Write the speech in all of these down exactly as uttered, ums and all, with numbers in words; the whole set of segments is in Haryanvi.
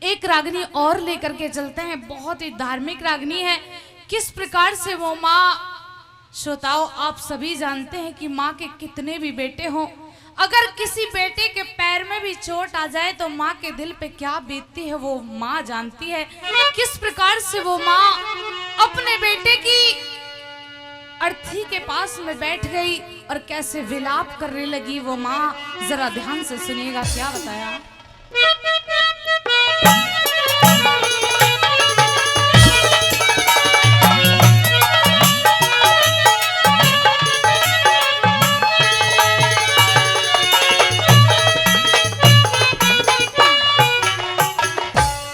एक रागनी और लेकर के चलते हैं, बहुत ही धार्मिक रागनी है। किस प्रकार से वो माँ, श्रोताओं, आप सभी जानते हैं कि माँ के कितने भी बेटे हों, अगर किसी बेटे के पैर में भी चोट आ जाए तो माँ के दिल पे क्या बीतती है, वो माँ जानती है। किस प्रकार से वो माँ अपने बेटे की अर्थी के पास में बैठ गई और कैसे विलाप करने लगी वो माँ, जरा ध्यान से सुनिएगा क्या बताया।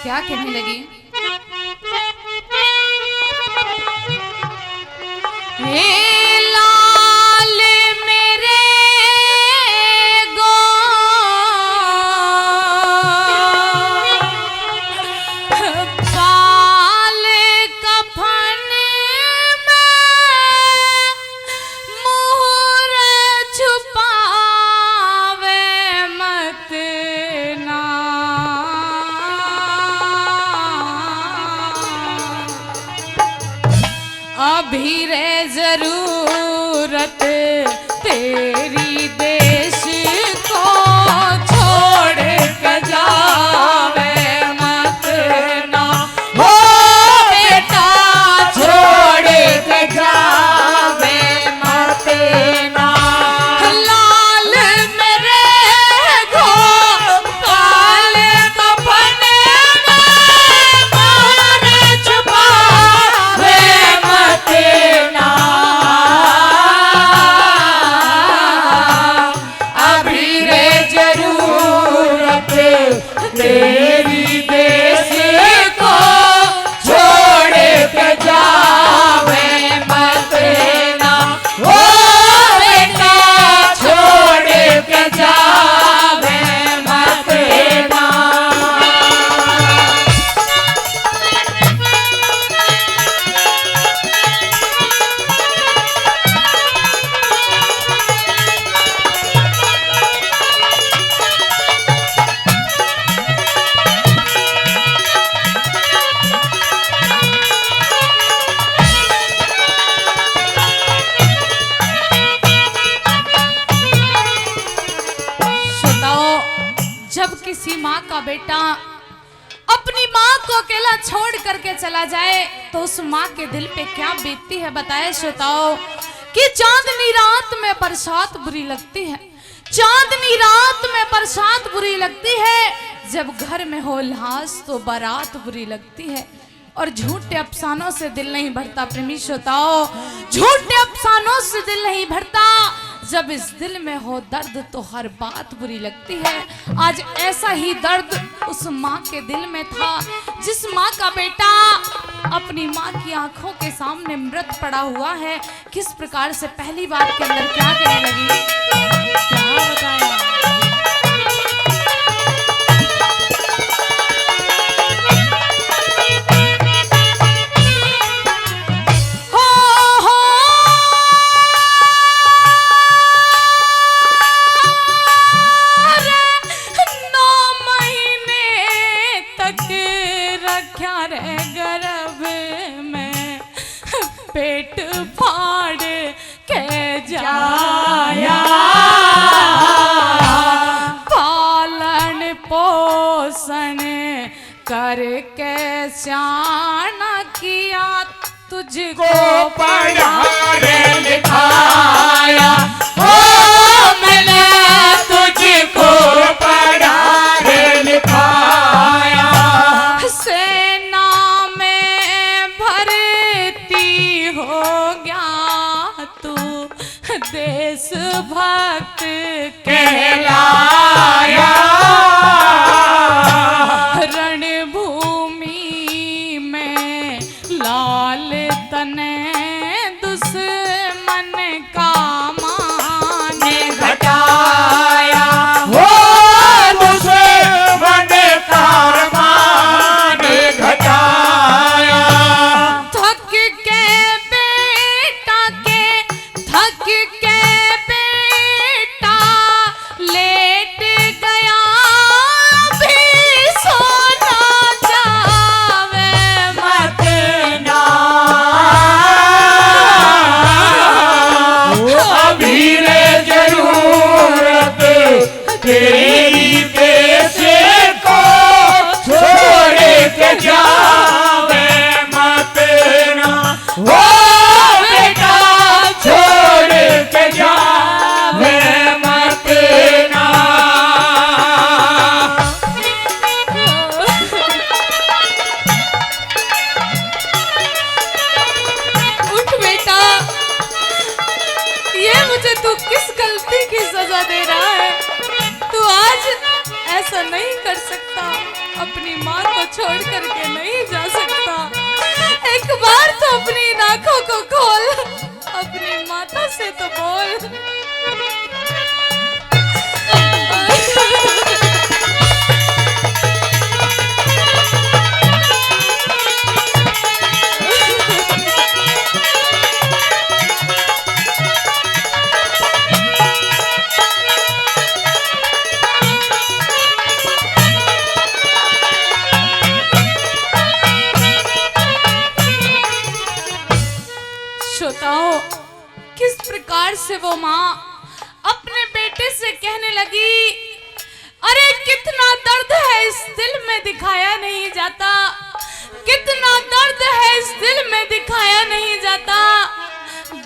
क्या कहने लगी? हे लाल मेरे गो, पाल कफन में मुहर छुपावे मत ना। अभी रे जरूरत तेरी देश को छोड़ के जावे मत ना। हो बेटा, छोड़ के जावे मत ना। लाल मेरे गो, पाल कफन में मुहर छुपावे मत ना। अभी रे जरूरत तेरी देश को छोड़ के जावे मत ना। ओ बेटा, छोड़ के जावे मत ना। श्रोताओं, जब किसी माँ का बेटा अपनी माँ को अकेला छोड़ करके चला जाए तो उस माँ के दिल पे क्या बीतती है, बताए श्रोताओं, कि चांदनी रात में बरसात बुरी लगती है। चांदनी रात में बरसात बुरी लगती है, जब घर में हो उल्लास तो बारात बुरी लगती है। और झूठे अफसानों से दिल नहीं भरता, प्रेमी श्रोताओं, झूठे अफसानों से दिल नहीं भरता। जब इस दिल में हो दर्द तो हर बात बुरी लगती है। आज ऐसा ही दर्द उस माँ के दिल में था, जिस माँ का बेटा अपनी माँ की आंखों के सामने मृत पड़ा हुआ है। किस प्रकार से पहली बात के अंदर क्या कहने लगी, क्या बताया। हो, हो। अरे, नौ महीने तक रख्या रे गर्भ में, पेट फाड़ के जाया, पालन पोषण करके स्याणा किया, तुझको पढ़ा रे लिखाया। ओ, मैंने तुझको पढ़ा रे लिखाया। सेना में भर्ती हो गया तू, देशभक्त कहलाया। रणभूमि में लाल तने दुश्मन का मान घटाया। हो, दुश्मन का मान घटाया। थक के बेटा के, थक के बेटा लेट ऐसा नहीं कर सकता, अपनी माँ को छोड़ करके नहीं जा सकता। एक बार तो अपनी इन आँखों को खोल, अपनी माता से तो बोल। श्रोताओं, किस प्रकार से वो माँ अपने बेटे से कहने लगी, "अरे, कितना दर्द है इस दिल में, दिखाया नहीं जाता, कितना दर्द है इस दिल में, दिखाया नहीं जाता,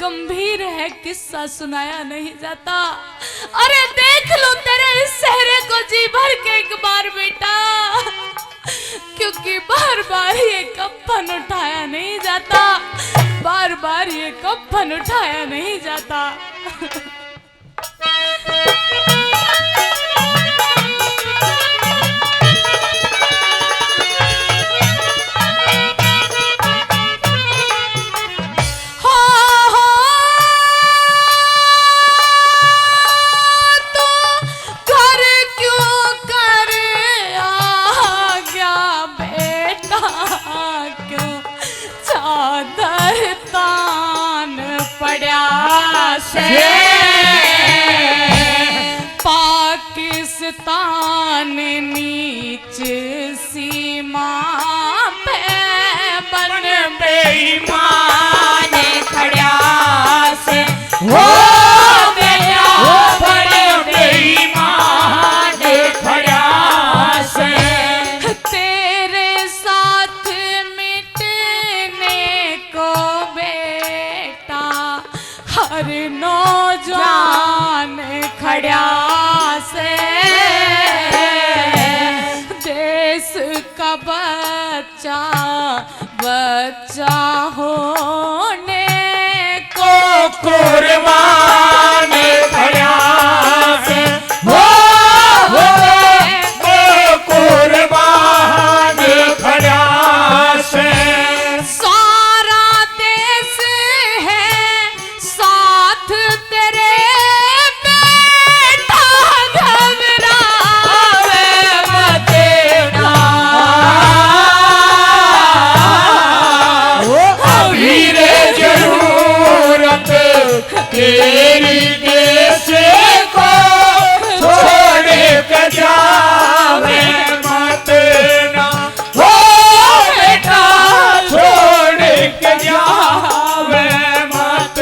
गंभीर है किस्सा, सुनाया नहीं जाता। अरे, देख लो तेरे इस चेहरे को जी भर के एक बार, बेटा।" क्योंकि बार बार ये कफन उठाया नहीं जाता, बार बार ये कफन उठाया नहीं जाता। हो, हो, तू घर क्यों कर आ गया बेटा, क्यों चादर तान पड़ा से, पाकिस्तान नीच सीमा पे बन बेईमान खड़ा से, हो बेटा, हो बन बेईमान खड़ा से। तेरे साथ मिटने को बेटा हर नौजवान खड़ा से, देश का बच्चा, बच्चा होने को कुर्बान खड़ा से, हो, हो, हो कुर्बान खड़ा से। सारा देश है साथ तेरे, बेटा घबरावे मत ना। अभी रे जरूरत तेरी, देश को छोड़ के जावे मत ना। हो बेटा, छोड़ के जावे मत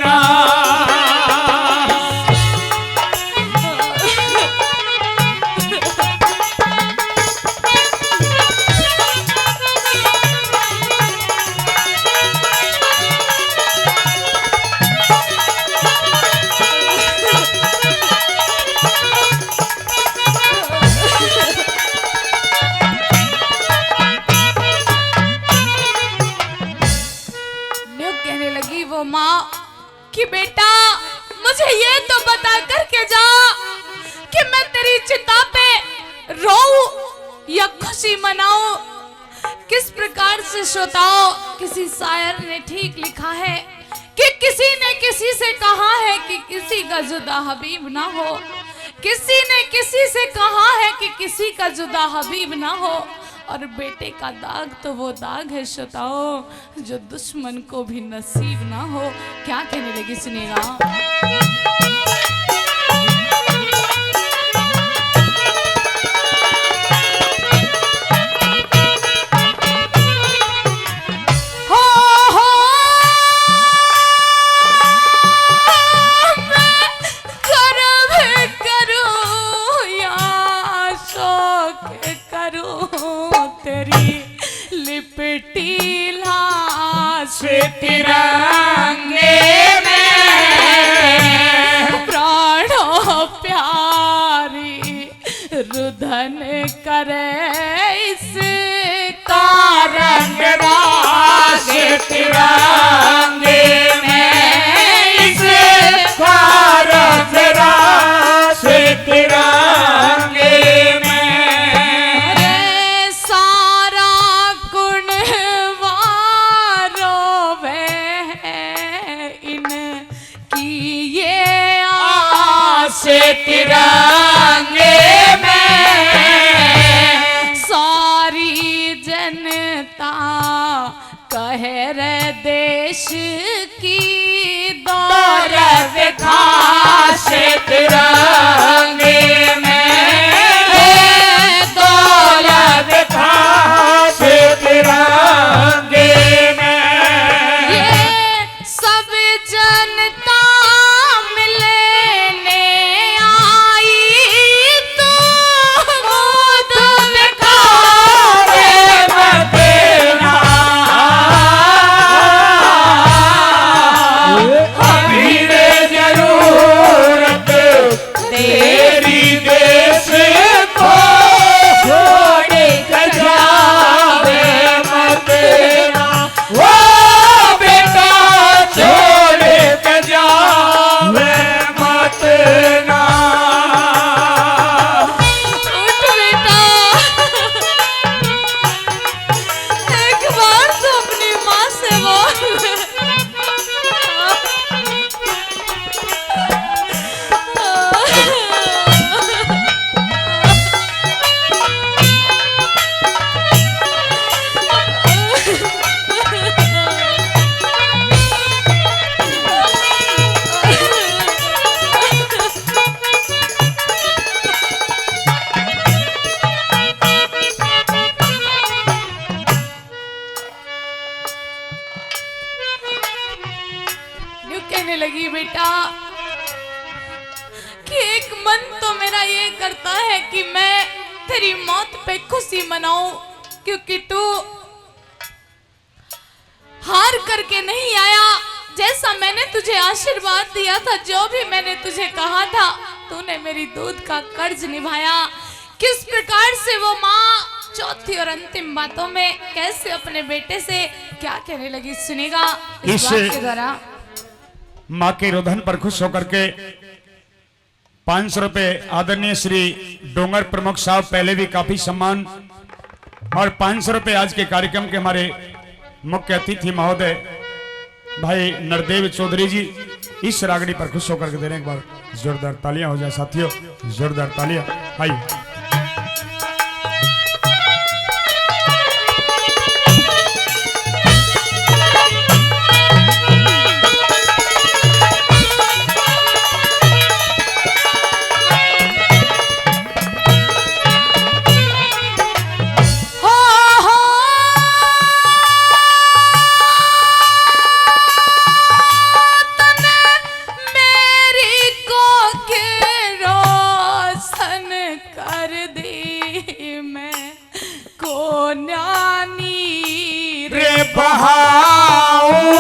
ना। न्यू कहने लगी वो माँ कि बेटा, मुझे ये तो बता करके जा कि मैं तेरी चिता पे रोऊं या खुशी मनाऊं। किस प्रकार से, श्रोताओं, किसी शायर ने ठीक लिखा है कि किसी ने किसी से कहा है कि किसी का जुदा हबीब ना हो, किसी ने किसी से कहा है कि किसी का जुदा हबीब ना हो। और बेटे का दाग तो वो दाग है, श्रोताओं, जो दुश्मन को भी नसीब ना हो। क्या कहने लगी, सुनिएगा। हो, हो, मैं गर्व करूं या शोक करूं, तेरी लिपटी लाश तिरंगे में, प्राणों प्यारी रुदन करे इसका रंग रास तिरंगे में, इसका रंग रास तिरंगे में। तिरंगे में। सारी जनता कह रे देश की दौलत खास तिरंगे में है, दौलत खास तिरंगे में। ये सब जनता मिलने आई तो खुद बेकार मत ना। अभी रे जरूरत तेरी देश को छोड़ के जावे मत ना। ओ बेटा, छोड़ के जावे मत ना। उठ बेटा, एक बार तो अपनी माँ से बोल। यूं कहने लगी, बेटा, कि एक मन तो मेरा ये करता है कि मैं तेरी मौत पे खुशी मनाऊं, क्योंकि तू हार करके नहीं आया। जैसा मैंने तुझे आशीर्वाद दिया था, जो भी मैंने तुझे कहा था, तूने मेरी दूध का कर्ज निभाया। किस प्रकार से वो माँ चौथी और अंतिम बातों में कैसे अपने बेटे से क्या कहने लगी, सुनेगा इस इस बात के द्वारा। माँ के रुदन पर खुश होकर के पाँच सौ रुपए आदरणीय श्री डोंगर प्रमुख साहब, पहले भी काफी सम्मान, और पाँच सौ रुपए आज के कार्यक्रम के हमारे मुख्य अतिथि महोदय भाई नरदेव चौधरी जी इस रागड़ी पर खुश होकर के दे रहे हैं। एक बार जोरदार तालियां हो जाए साथियों, जोरदार तालियां। आइए। हो, हो, तने मेरी कोख रोशन कर दी, मैं कोन्या नीर रे बहाऊं।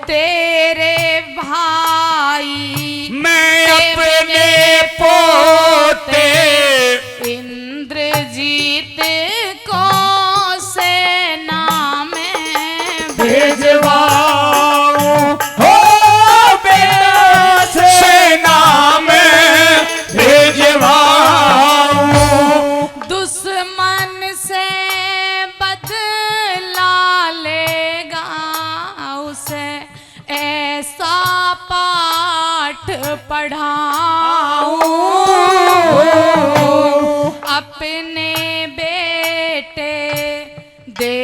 तेरे भाई मैं अपने पोते इंद्रजीत को सेना में भेजवाऊं। हो बेटा, सेना में भेजवाऊं। दुश्मन से बदला लेगा, उसे ऐसा पाठ पढ़ाऊं। अपने बेटे दे